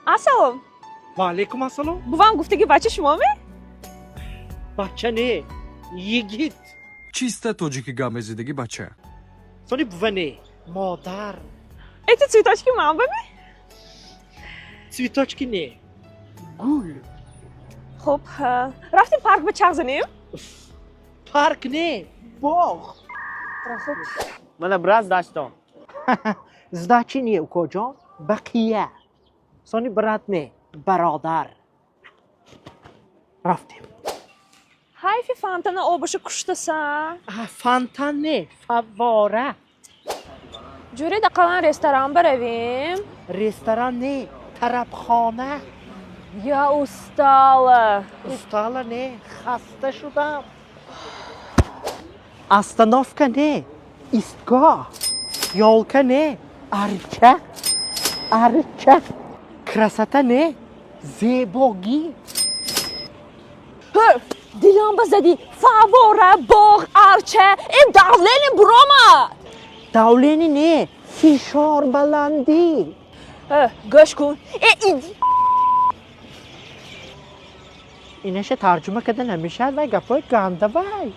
Ассалом. Ва алейкум ассалом. Бувам гуфтаги бача шумо ме? Бача не, йигит. Чисто тоҷикӣ гап мезидагӣ бача. Сони бува не, модар. Эти цветочки ман ба ме? Цветочки не, гул. Хуб, рафтем парк ба чарх занем? Парк не, боғ. Хуб. Мана, брат, сдача тон. Сдачи не, укоҷон, бақия. Сони брат не, бародар. Рафтем. Ҳайфи фонтана обаша куштаса. Фонтан не, фаввора. Ҷӯре дақалан ресторан баравем. Ресторан не, тарабхона. Я устала. Устала не, хаста шудам. Остановка не, истгоҳ. Ёлка не, арча, арча. Красота не, зебогӣ. Дилам ба задӣ. Фаввора, боғ, арча, э, давление буромад. Давление не, фишор баландӣ. Гӯш кун, э, иди. Инаша тарҷума карда намешавад, вай гапҳои ганда вай.